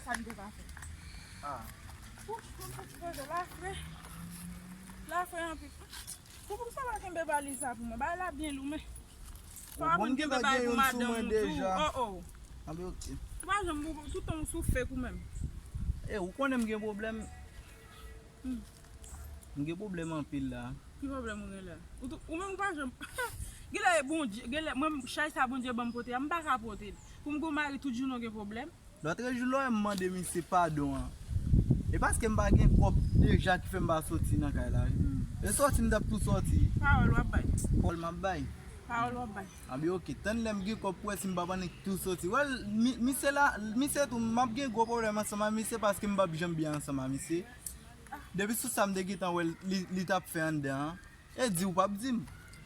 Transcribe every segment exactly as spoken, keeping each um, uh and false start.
Sa n te ka fè. Ah. Wouch, konn sa ti koze la fre. La fre anpil. Pou, pou sa pa kenbe valiz sa pou mwen. Bagay la byen lou, men. Ou konn gen lè gen youn sou mwen deja. Oh, oh. Anben, ok. Ou pa janm bon, tout tan ou sou fake ou menm. E, ou konnen m gen pwoblèm. Hmm. M gen pwoblèm anpil la. Ki pwoblèm ou gen la? Ou tou, ou menm ou pa janm. Gen lè e Bondye, gen lè, mwen, chay sa Bondye ban m pote a, m pa ka pote l. Pou m gon mari tout jounen w gen pwoblèm. Lòt jou lè w wè m mande misye padon an, e paske m pa gen kòb deja ki fè m pa soti nan kay la, wi. Hmm. E sòti m t ap tou sòti. Pawòl w ap bay. Pawòl m ap bay. Pawòl w ap bay. Anben, ok, tann lè m gen kòb pou wè si m p ap annik tou soti. Wè l, mi, misye la, misye tou, m ap gen gwo pwoblèm ansanm ak misye paske m p ap janm byen ansanm ak misye. Depi sou sa m te gentan wè l, li, li t ap fè anndan an. E di w p ap di m.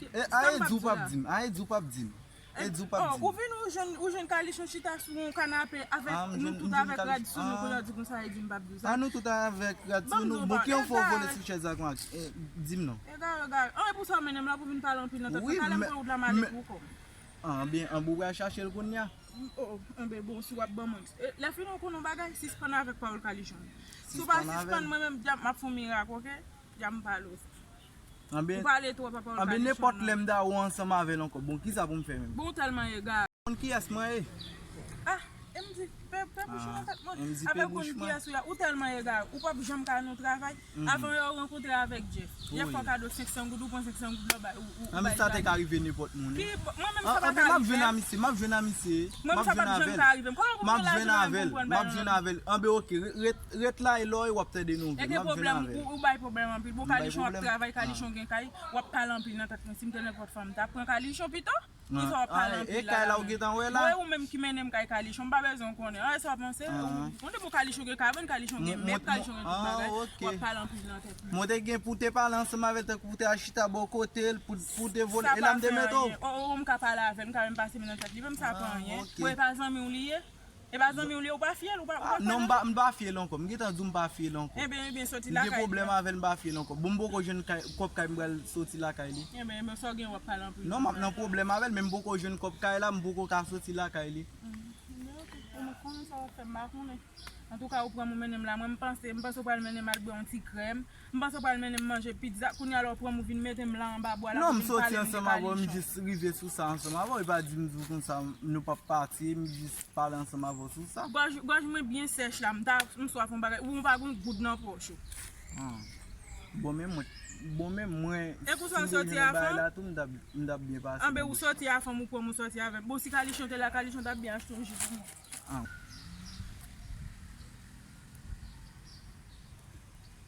E, a, e di w p ap di m. A, e di w p ap di m. E di w p ap di m. Ou vin, ou jwenn, ou jwenn Kalichon chita sou yon kanape avèk nou tout avèk rad sou nou pou yo di konsa e di m p ap di w sa. A, nou tout avèk rad sou nou. Bon, ki yon fò vole sou chèz la konsa? E, di m non. Egare, egare. An, e pou sa w mennen m la pou vin pale anpil nan tèt mwen. Talè m pran wout la m ale pou kò m. Anben, anben ou pral chache l kounye a. Oh, anben bon, si w ap ban mwen. E, lè fini ou konnen yon bagay, sispann avèk pawòl Kalichon. Si w pa sispann, mwen menm, djab, m ap fè yon mirak, ok? Djab m pale w sa. Anben, ou pale twòp a pawòl Kalichon. Anben nenpòt lè m ta wè w ansanm avè l ankò. Bon, kisa pou m fè menm? Bon, ou tèlman egare. Konn kiyès mwen ye? Ah, e m di, pè, pè bouch ou nan tèt mwen. Avèk konn kiyès ou ye, ou tèlman egare. Ou p ap janm ka nan yon travay. Avan yo rankontre avèk Jeff. Jeff fè w kado senk san goud, ou pran senk san goud la, ou bay, ou, ou bay. Anben sa te ka rive nenpòt moun, wi. Ki, mwen menm sa pa ka rive m. Anben m ap jwenn a misye, m ap jwenn a misye. Mwen menm sa p ap janm ka rive m. Kòman pou m gen lajan la pou m pran l bay nan men m? M ap jwenn avè l, m ap jwenn avè l. Anben ok, ret, ret la e lò e w ap tande nouvèl. M ap jwenn avè l. Ou, ou bay pwoblèm anpil. Bon, Kalichon ap travay, Kalichon gen kay, w ap pale anpil nan tèt mwen. Si m te nenpòt fanm, m ta pran Kalichon pito. Kisa w ap pale anpil la la menm? E kay la ou gentan wè la? Mwen, ou menm ki mennen m kay Kalichon, m pa bezwen konnen. An, sa w ap panse? Ou konnen bon Kalichon gen kay, Kalichon gen mèt, Kalichon gen tout bagay. W ap pale anpil nan tèt mwen. Mwen te gen pou te pale ansanm avè l tankou pou te al chita bò kote l, pou, pou te vole. E la m te mete w. Oh, oh, m ka pale avè l, m ka menm pase men nan tèt li, menm sa pa anyen. Bon, e pa zanmi w li ye? E pa zanmi w li ye, ou pa fye l, ou pa, ou pa kwè nan li? Non, m pa, m pa fye l ankò. M gentan di w m pa fye l ankò. Ebyen, ebyen, soti lakay li. M gen pwoblèm avè l, m pa fye l ankò. Bon, m poko jwenn kay, kòb kay m pral soti lakay li. Ebyen, ebyen, sa w gen w ap pale anpil. Non, m ap nan pwoblèm avè l, men m poko jwenn kòb kay la, m poko ka soti lakay li. Ebyen, ok. Ou mèt konnen sa w ap fè, m pa konnen. Antouka, ou pran m ou mennen m la, mwen m panse, m panse w pral mennen m al bwè yon ti krèm. M panse w pral mennen m manje pizza, kounye a la w pran m ou vin mete m la anba bwa la pou vin pale m de Kalichon. Non, m soti ansanm avè w, m jis rive sou sa ansanm avè w, e pa di m di w konsa nou p ap pati, m jis pale ansanm avè w sou sa. Gòj, gòj mwen byen sèch la, m ta, m swaf yon bagay, ou pa gen goud nan pòch ou. Ah. Bon, men mwen, bon, men mwen, e pou sa w soti a fanm? M t ap, m t ap byen pase. Anben, ou soti a fanm, ou pran m ou soti avè m. Bon, si Kalichon te la, Kalichon t ap byen achte yon ji pou mwen. Ah.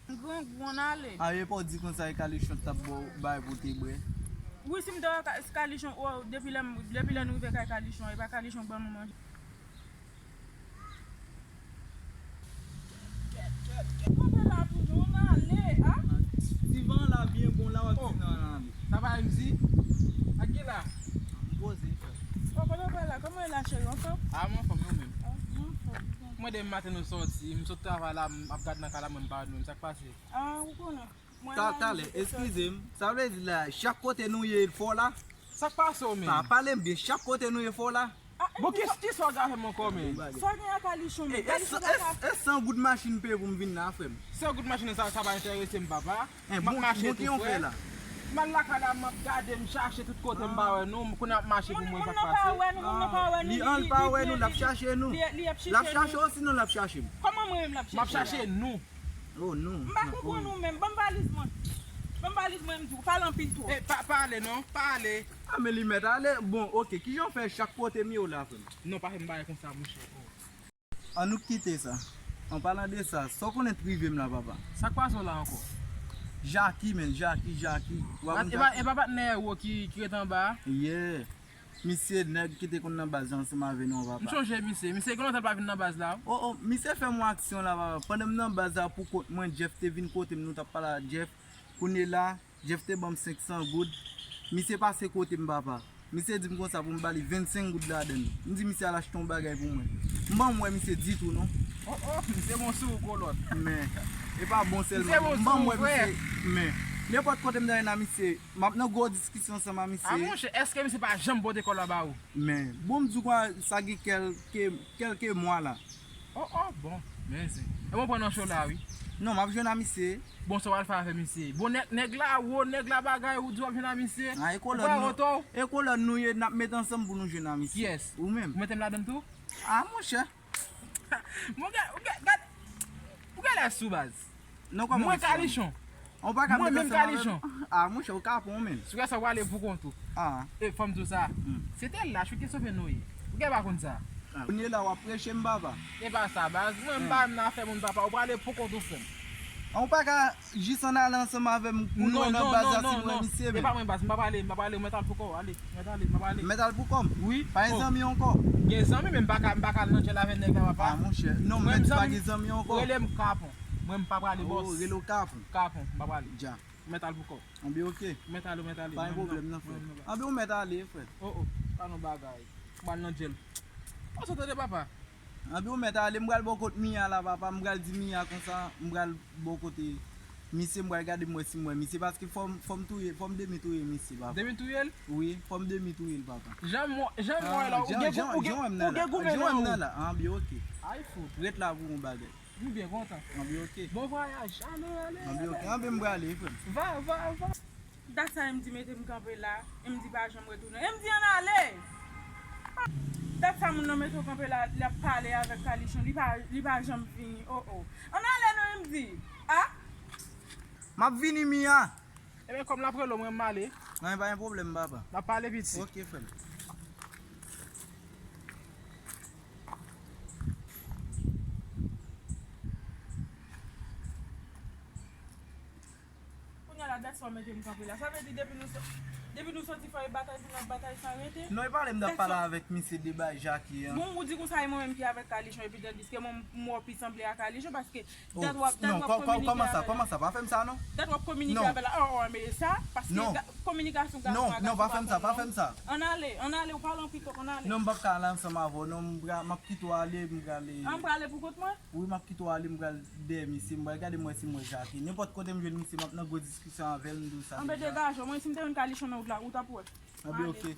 Grangou, ann ale. A, e pa w di konsa e Kalichon t ap ba w bagay pou te bwè? Wi, si m te wè Ka-, Kalichon, o, depi lè m, depi lè nou rive kay Kalichon, e pa Kalichon k ban nou manje? Kanpe la toujou, ann ale, a? Ti van la byen bon la, w ap di nan ann ale. Sa pa M Z? Ak ki la? M poze, frè. O, kote w pral la? Kòman w ye la, cheri? Anfòm? A, mwen anfòm, e ou menm? A, mwen anfòm. Mwen demen maten nou sòti, m sot travay la, m ap gad nan kay la, mwen m pa wè nou menm, sa k pase? A, ou konnen. Mwen la, talè, eskize m, sa vle di la, chak kote nou ye, fò la? Sa k pase w menm? Pa pale m byen, chak kote nou ye, fò la? Bon, ki, kisa w ka fè m ankò menm? Sa w gen ak Kalichon menm? E, e, e san goud machin m peye pou m vin la, frè m. San goud machin sa, sa pa enterese m, papa. M ap mache tou frè. M al lakay la, m ap gade, m chache tout kote, m pa wè nou. Kounye a m ap mache pou mwen, sa k pase? Li an, l pa wè nou, l ap chache nou. L ap chache w, sinon l ap chache m. Kòman mwen menm l ap chache la? M ap chache nou. Oh, nou. M pa konprann ou menm. Ban m valiz mwen. Ban m valiz mwen, m di w. Pale anpil twòp. E, pa, pa ale non, pa ale. A, men li mèt ale. Bon, ok, kijan w fè chak kote m ye w la, frè m? Non, pa fè m bagay konsa, monchè. An nou kite sa. An palan de sa, sa w konnen t rive m la, papa? Sa k pase w la ankò? Jaki, menn, Jaki, Jaki. Ou pa konn Jaki? E pa, e pa patnè Ewo ki, ki ret anba a? Yeah. Misye nèg ki te konn nan baz la ansanm avè nou an, papa. M sonje misye. Misye gen lontan l pa vin nan baz la. O, o, misye fè m yon aksyon la, papa. Pandan m nan baz la pou kont mwen, Jeff te vin kote m, nou t ap pale ak Jeff. Kounye la, Jeff te ban m senk san goud. Misye pase kote m, papa. Misye di m konsa pou m ba li vennsenk goud ladan l. M di misye al achte yon bagay pou mwen. M pa janm wè misye ditou, non. O, o, misye bon sou ou, kolòt. Men, e pa bon sèlman. M pa janm wè misye, men, nenpòt kote m ta jwenn a misye, m ap nan gwo diskisyon ansanm a misye. A, monchè, èske misye pa janm pote kòb la ba ou? Men, bon, m di w kwa, sa gen kèlke, kèlke mwa la. Oh, oh, bon, men zen. E mwen pran nan cho la, wi. Non, m ap jwenn a misye. Bon, sa w al fè avè misye? Bon, nèg, nèg la wo, nèg la bagay, ou di w ap jwenn a misye? Ah, e kolòn nou, e kolòn nou ye, n ap met ansanm pou nou jwenn a misye. Kiyès? Ou menm. Ou mete m ladann tou? Ah, monchè. Mon gars, ou gade, ou gade lè sou baz. Non, kòman mwen Kalichon. Ou pa ka mwen menm Kalichon. Ah, monchè, ou kapon menm. Si w wè sa, w ale pou kont ou. Ah. E fò m di w sa. Se te lach wi ki sove nou ye. Ou gen pa konn sa. Kounye la w ap preche m, papa. E pa sa, baz. Mwen m pa nan afè moun, papa. Ou prale pou kont ou, frè m. Ou pa ka jis ann ale ansanm avè m pou nou wè nan baz la si nou wè misye menm. E pa mwen, baz. M pa prale, m pa prale. Ou mèt al pou kò w. Ale, mèt ale, m pa prale. Mèt al pou kò m? Wi. Pa gen zanmi ankò? Gen zanmi, men m pa ka, m pa ka al nan djèl avè nèg la, papa. Ah, monchè. Non, m mèt di pa gen zanmi ankò. Rele m Kapon. Mwen m pa prale, bòs. Oh, rele w Kapon. Kapon, m pa prale. Dja. Ou mèt al pou kò w. Anben, oke. Ou mèt ale, ou mèt ale. Pa gen pwoblèm, non, frè. Anben, ou mèt ale, frè. Oh, oh, pa nan bagay. M pral nan djèl. Ou sa tande, papa? Anben, ou mèt ale, m pral bò kot Mia la, papa. M pral di Mia konsa, m pral bò kote misye, m pral gade m wè si m wè misye, paske fò m, fò m touye, fò m demi touye misye, papa. Demi touye l? Wi, fò m demi touye l, papa. Jan m wè, jan m wè la, ou gen gou-, ou gen, ou gen goumen nan ou. Anben, oke. Ay, fout. Ret la pou yon bagay. M byen kontan. Anben, oke. Bon vwayaj. Ale, ale, ale. Anben, oke. Anben, m prale, frè m. Va, va, va. Dat sa M D mete m kanpe la. M D pa janm retounen. M D ann ale. Dat sa moun nan mete w kanpe la, l ap pale avèk Kalichon. Li pa, li pa janm vini. Oh, oh. Ann ale non, M D. Ah. M ap vini, Mia. Ebyen, kòm l ap rele w, mwen m ale. Anyen, pa gen pwoblèm, papa. N ap pale piti. Oke, frè m. Kounye a la, dat sa w mete m kanpe la. Sa vle di depi nou sò-, depi nou sòti fò e batay pou n ap batay san rete? Non, e pale m t ap pale avèk misye de bay Jackie an. Bon, ou di konsa e mwen menm ki avèk Kalichon, epi tandiske mwen m wè w pi sanble a Kalichon, paske Dat w ap, dat w ap kominike avè l la. Kòman sa? Pa fè m sa, non. Dat w ap kominike avè l la. Oh, oh, men sa, paske kominikasyon gason a gason pa konn non. Non, pa fè m sa, pa fè m sa. Ann ale, ann ale, ou pale anpil twòp, ann ale. Non, m p ap ka ale ansanm avè w, non, m pra-, m ap kite w ale, m prale. An, m prale pou kont mwen? Wi, m ap kite w ale, m pral dèyè misye, m pral gade m wè si m wè Jackie. Nenpòt kote m jwenn misye, m ap nan gwo diskisyon avè l, m di w sa deja. Anben, degaje w, mwen, si m te jwenn Kalichon nan wout la, ou t ap wè. Anben, oke.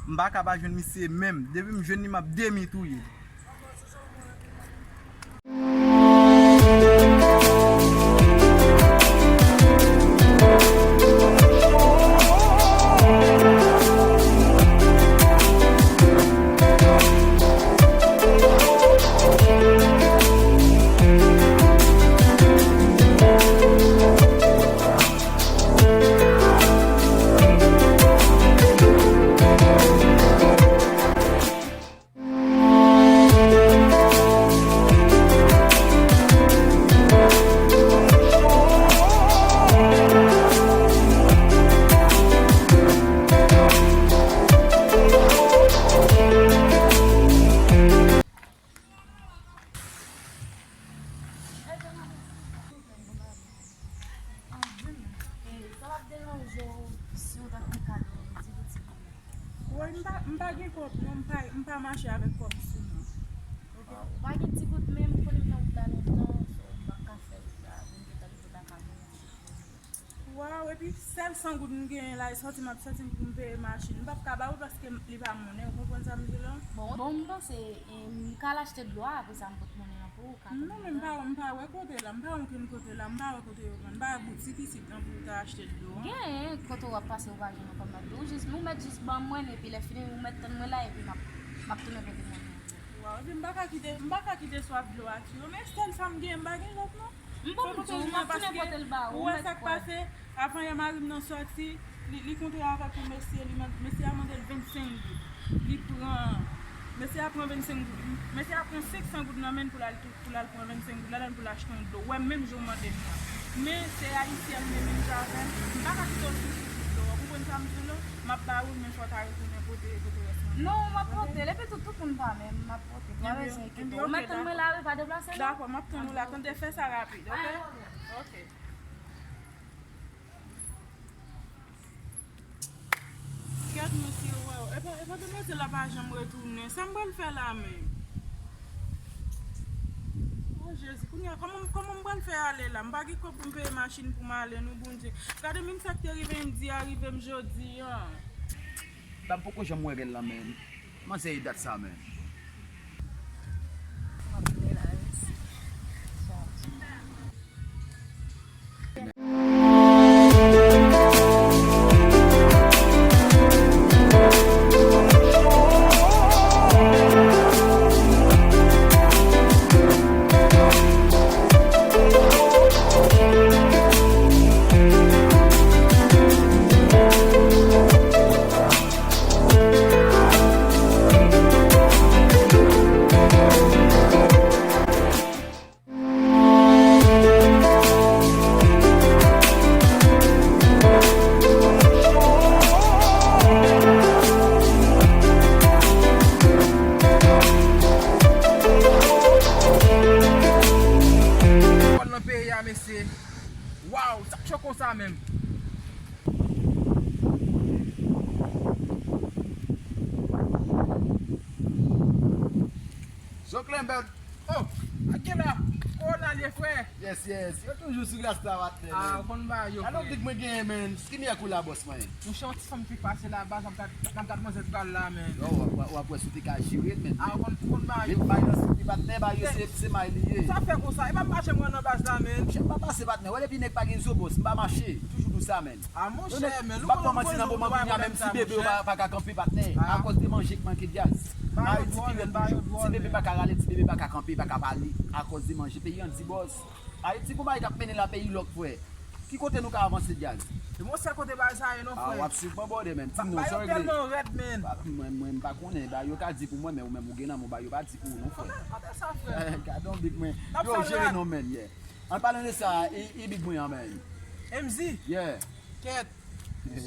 M pa ka pa jwenn misye menm. Depi m jwenn li, m ap demi touye l. Sa p ap deranje w si w ta fè kado ti pitit li? Woy, m pa, m pa gen kòb, non, m pa, m pa mache avèk kòb sou mwen. Oke? Ou pa gen ti goud menm, m konnen m nan wout la lontan, so m pa ka fè wout la, vin gentan rive lakay mwen. Waw, epi sèl san goud m genyen la, e sòti m ap sòti pou m peye machin. M p ap ka ba ou paske li pa monnen, ou konprann sa m di w la? Bon, bon, m panse, e, m ka al achte dlo a, apre sa m pot monnen an pou ou, ka... Non, men m pa, m pa wè kote la, m pa wè okenn kote la, m pa wè kote yo vann, m pa wè boutik isit non pou w ta achte dlo a. Genyen, kote w ap pase ou pa jwenn yon kòb nan dlo, ou jis, ou mèt jis ban mwen, epi lè fini, ou mèt tann mwen la, epi m ap, m ap tounen pote monnen an pou ou. Waw, epi m pa ka kite, m pa ka kite swaf dlo a tiye w, men sèl sa m genyen, m pa gen lòt non. M poko di w, m ap tounen pote l ba ou, ou mèt kwè. Ou wè sa k pase? Avan yè mari m nan sòti, li, li kontre avèk yon mesye, li mande, mesye a mande l vennsenk goud. Li pran, mesye a pran vennsenk goud. Mesye a pran senk san goud nan men l pou l al tou, pou l al pran vennsenk goud ladan l pou l achte yon dlo. Ou wè menm jan w mande m nan. Men se ayisyèn, men menm jan avè m. M pa ka kite w soufri pou dlo a. Ou konprann sa m di w la? M ap ba ou l, men fò w ta retounen pote, pote rès nan men. Non, m ap pote l. Epi tout, tout moun pa menm, m ap pote. Pa bezwen enkyete w. Ou mèt tann mwen la wi, pa deplase non. Dakò, m ap tann ou la. Tande, fè sa rapid, oke? Oke. Gad mesye, wè, epa, epa demwazèl la pa janm retounen. Sa m pral fè la menm? O Jezi, kounye a, kòman, kòman m pral fè ale la? M pa gen kòb pou m peye machin pou m ale, non, Bondye. Gade menm sa k te rive M D a rive m jodi a. M poko janm wè bèl la menm. Kòman se dat sa, men? Fòl nan peyi a, mesye. Waw, sa cho konsa menm. Zoklen bèl. Oh, ak gen la. Kowona l ye, frè. Yes, yes. Yo toujou sou glas la, patnè, ah, man. Ou konn ba yo, frè. Alò, big mwen genyen, man. Ki miyè kou la, bòs mwen? Monchè, yon ti fanm ki pase la, baz, m ap gad, m ap gad manzè pral la, men. Yo, w ap, w ap wè si w te ka jere l, men. Ah, ou konn, ou konn ba yo. Li bay nan sou li, patnè, ba yo, se, se may li ye. Sa fè konsa, e pa m mache mwen nan baz la, men. Monchè, m pa pase, patnè. Wè, depi nèg pa gen zo, bòs, m pa mache. Toujou di w sa, men. Ah, monchè, men, m ap kòmanse nan moman kounye a, menm ti bebe yo pa, pa ka kanpe, patnè. Ah. Akòz de manje k manke djaz. Ayiti ki rèd toujou. Ti bebe pa ka rale, ti bebe pa ka kanpe, pa ka pale. Akòz de manje, peyi an di bòs. Ayiti gon bagay k ap mennen la, peyi lòk, frè. Ki kote nou ka avanse, djaz? E mwen, sèl kote bagay sa ye, non, frè. Ah, w ap swiv mwen, bòdè, men. Ti m non, sa regle. Tèlman rèd, men. Mwen, mwen, m pa konnen. Bagay yo ka di pou mwen, men ou menm ou gen nan men w, bagay yo pa di pou ou, non, frè. Konnen, konnen sa, frè. Gadon big mwen. Yo, jere non, men, yeah. An palan de sa, e, e big mwen an, men. M Z? Yeah. Kèt.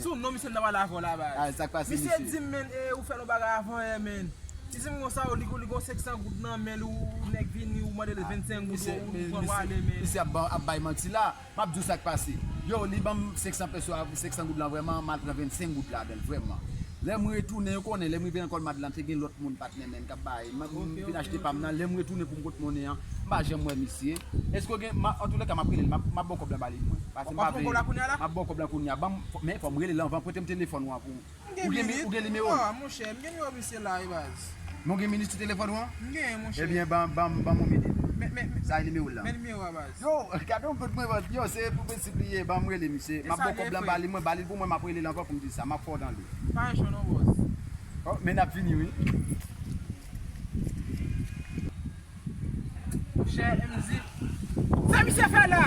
Sou non misye m ta pale avè w la, baz. Ah, sa k pase, misye? Misye di m, men, e, ou fè yon bagay avan yè, men. Li di m konsa, li, li gon senk san goud nan men l, ou nèg vini, ou mande l vennsenk goud, ou, ou pran w ale, men. Misye ap ba, ap bay manti la. M ap di w sa k pase. Yo, li ban m senk san peso, senk san goud lan vrèman, m al pran vennsenk goud ladan l vrèman. Lè m retounen, yo konnen, lè m rive nan Colmad lan, te gen lòt moun patnè, men, k ap bay. M, m vin achte pa m nan, lè m retounen pou m konte monnen an, m pa janm wè misye. Èske w gen, m a, antoulèka, m ap rele l, m ap, m ap ba w kòb la ba li mwen. Pase m pa vle, m ap ba w kòb la kounye a la? M ap ba w kòb la kounye a. Ban m, fò, men fò m rele l anvan, prete m telefòn ou an pou ou. Ou gen, ou gen nimewo l? Ah, monchè, m gen nimewo misye la, wi, baz. Men w gen minit sou telefòn ou an? M gen, monchè. Ebyen, ban, ban, ban m yon minit. Men, men, men, sa e nimewo l la. Men nimewo a, baz. Yo, gade yon kout mwen, baz. Yo, se pou prensip li ye, ban m rele misye. M ap ba w kòb lan ba li, mwen ba li l pou mwen, m ap rele l ankò pou m di sa. M ap fè w tande. Pa enchon non, bòs. Oh, men n ap vini, wi. Monchè, M Z. Sa misye fè la?